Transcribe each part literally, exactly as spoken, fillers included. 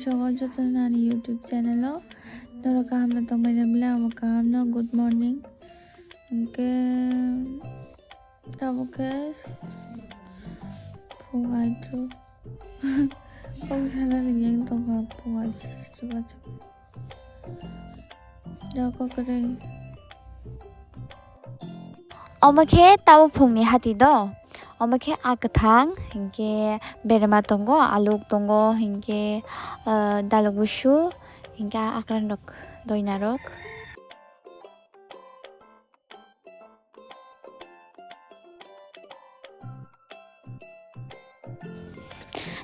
Jogo joto nani YouTube channel o norok kaham no tongmani bwle amo kaham no good morning. Hwnkhe tabuk khe phung aitu kok sana ringyang tongkha phung aitu. Jogo kwrwi. Omo khe tabuk phungni hati do. Omo khe a kwthang, hinkhe berma tongo, aluk tongo, hinkhe, ah, daluk busu, hinkhe akranrok, doinarok.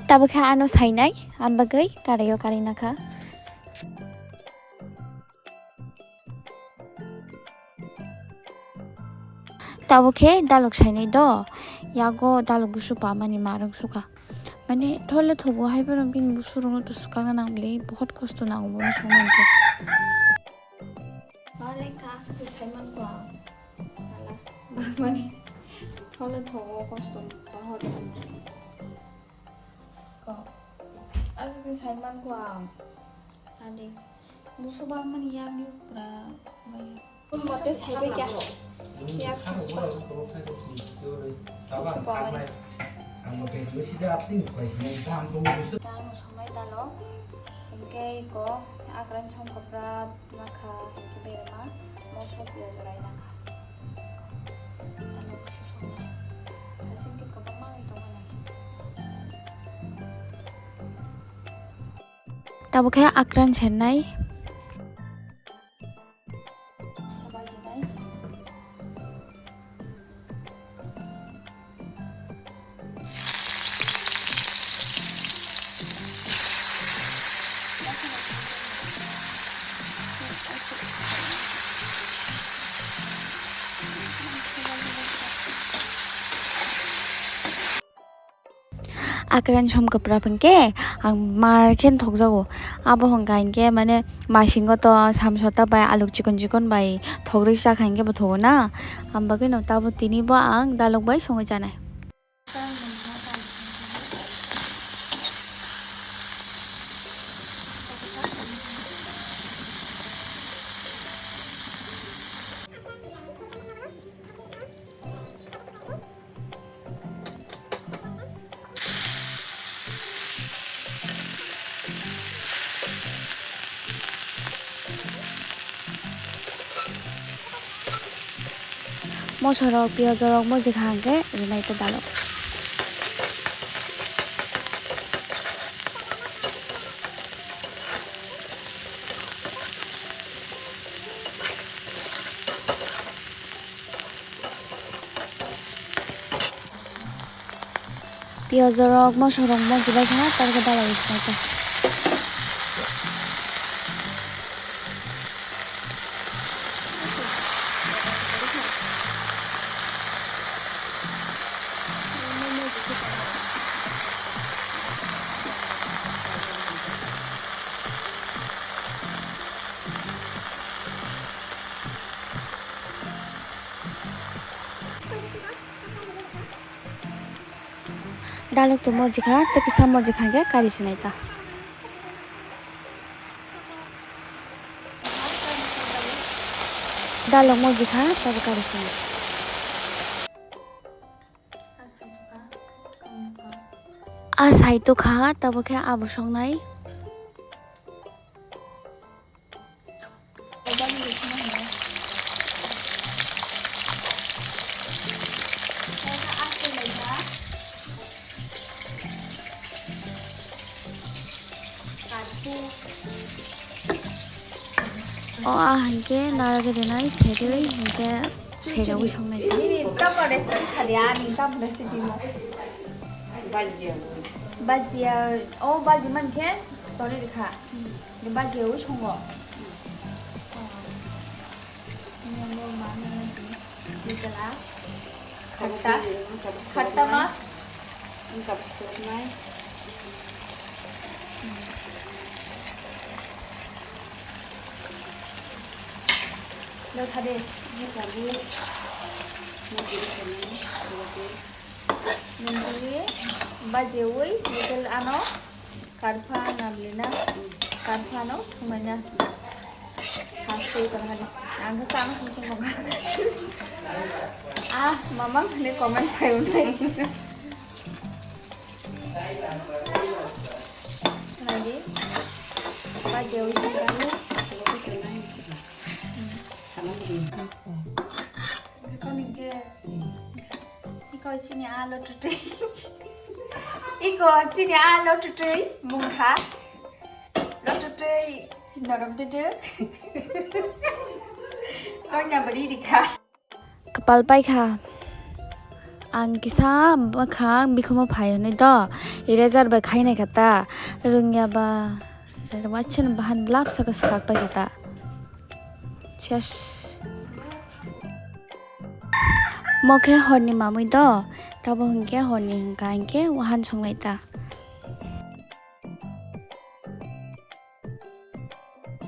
Tabuk khe ano sainai, ang bagwi karaio karina kha. Tabuk khe daluk sainai do, yago daluk busu pamani marwng sukha. Mane thole thogo hai phano bini busurokno to swkakna nang bwle, bohot kosto nango bono songna hinkhe. Mane kha aswk khe saiman kho ang. Hala, bagmani thole thogo kosto bohot hinkhe. Ko. Aswk khe saiman kho ang. Adi. Busu bagmani yak yuk pura baya. Mote saibai kya? Yak saibai. Busu bagmani. Tang songnai dalok. Hinkhe ko akran songkopra nakha, hinkhe berma moso piyaj rai nakha. Dalok busu songnai. Aswk khe kwbangma wngwi tongo naising. Tabuk khe akran sennai. Akran som kwprap hinkhe ang mar khe thokjago. Abo hwnka hinkhe mane masingo to samsota bai aluk chikon chikon bai thogrwi chakha hinkhe bo thogo na. Ang bagwino tabuk tini bo ang dalok bai songwi chanai. Mosorok, piyajorok, mojik hangkhe rinai ta dalok. Piyajorok, mosorok, mojibai kha, tarkhe dalai rwsai kha. Dalok to mojikha, tei kisa mojikha khe kari sinai ta. Dalok mojikha, tabo kari sinai. A sai to kha, tabo khe abo songnai. O, a hinkhe nara khe denai, sedi hinkhe. Serawi songnai ta. Bajia. Bajia. O baji man khe tonwi rikha. Bajia wi songo. Nini mama ni. Nutella. Khatta. Khatta mas. Wngkha khuluknai. Dotha de. Wngkha bo. Nuguri sanani. Nuguri. Nuguri. Bajewi. Nuguri ano. Karpha nablina, karpha no sumanya. Haste karhani. Ang sa ang sung sung. Ah, mamang ni comment payo nai. Lagi. Apa jauh sih kamu? Iko sini alo tutui. Iko sini alo tutui mungkha. Lo tutui norom tutui. Konya beri dikha. Kapal paikha. Ang kisa bwkhang bikhumo phai hwnwi do. Eraser bai khainai kha ta. Rwngya ba. Wacheno bahan blap saka swkak paikha ta. Ses. Mo khe horni mamui do, tabo hwnkhe horni hwnkha hinkhe wahan songnai ta.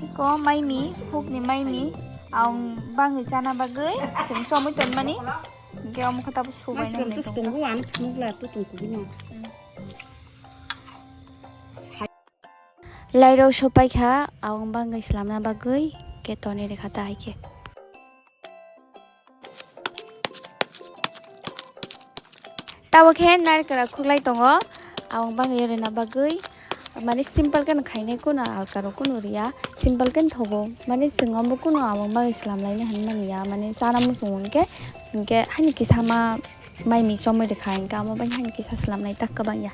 Iko maimi, hukni maimi, ang bangwi chana bagwi, chwng chomwi tonmani, hinkhe omo khe tabo subaino hinwi tongkha. Lairok sopai kha, ang bangwi slamna bagwi khe tonwi rwkha ta hai khe. Tabo khe narikra khuklai tongo, ang bangwi rwna bagwi, mane simple khe khainai, kuno alka rok kuno riya, simple khe thogo, mane chwng omo kuno ang bangwi slamlaina hinmani ya, mane chana muchung hwnkhe, hinkhe haini kisa ma mai mi chomwi rwkha, hinkhe omo bai haini kisa slamnai tak kwbang ya.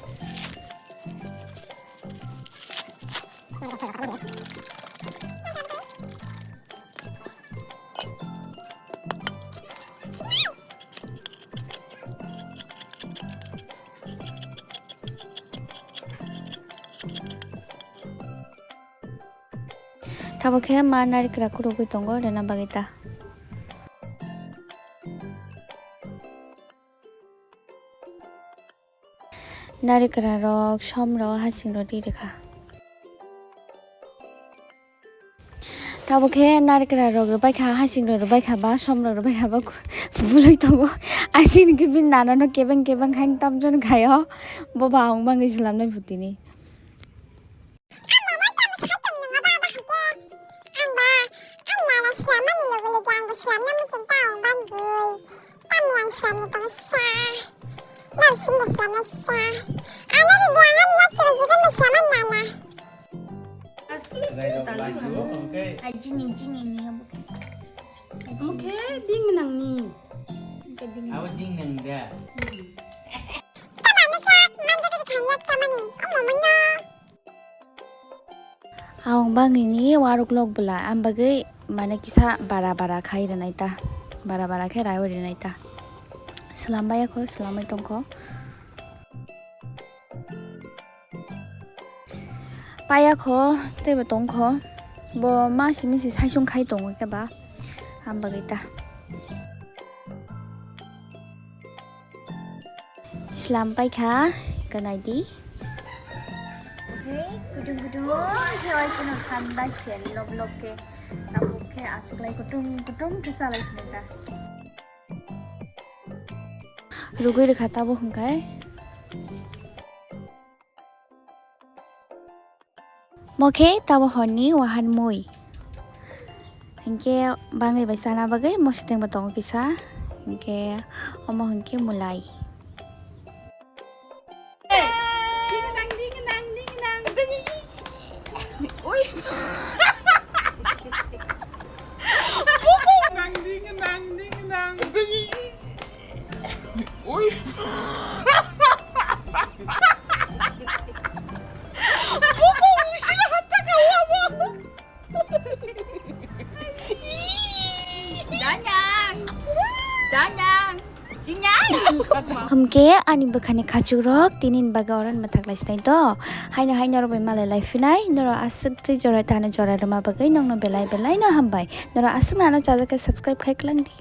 Tabo khe ma narikra kurugwi tongo rwna bagwi ta. Narikra rok, som rok, hasing rok ri rwkha. Tabo khe narikra rok rwbai kha, hasing rok rwbai kha ba, som rok rwbai kha ba, bwlwi tongo. Asini khe bini nana no kebeng kebeng khaini tamjani khaio. Bo ba ang bangwi slamnai putini. Ang ba, ang nana slamani loge loge angbo slamna muchung ta ang bangwi. Tamni ang slamwi tongo sa. Nang simbo slamna sa. Ano ni dia ngani yak chiro jigon bo slamna nana. Ai, jini, jini ni abo khe. Amo khe ding nang ni. Abo ding nang da. Tamano sa, manja kiri khani yak chamani. Omo mono. Ang bangwi ni warok lok bwla, ang bagwi mane kisa bara bara khai rwnai ta, bara bara khe raiwi rwnai ta. Swlambai kho, swlamwi tongkho. Paya kho, teibo tongkho. Bo ma simi si saisung khai tongo khe ba, ang bagwi ta. Slam paikha, kwnai di. Oke, kutung kutung khe oi kheno thanbai se lok lok khe. Tabuk khe achuklai kutung kutung khe salai sini ta. Rugwi rwkha tabuk hwnkhe. Mo khe tabo horni wahan mui. Hinkhe bangwi bai chana bagwi mosodeng bo tongo kisa. Hinkhe omo hinkhe mulai. Oi. Ui. Bubu, sila hatta kawa, bu. Danyang. Danyang. Jingyang. Hwnkhe ani bwkhani khachukrok tinin bagwi oran mwthaklai sinai do. Haino haino norok bai malai lai phinai. Norok aswk twi jora tano jora rwma bagwi nokno belai belai no hambai. Norok aswk nano chajak khe subscribe khai kwlang di.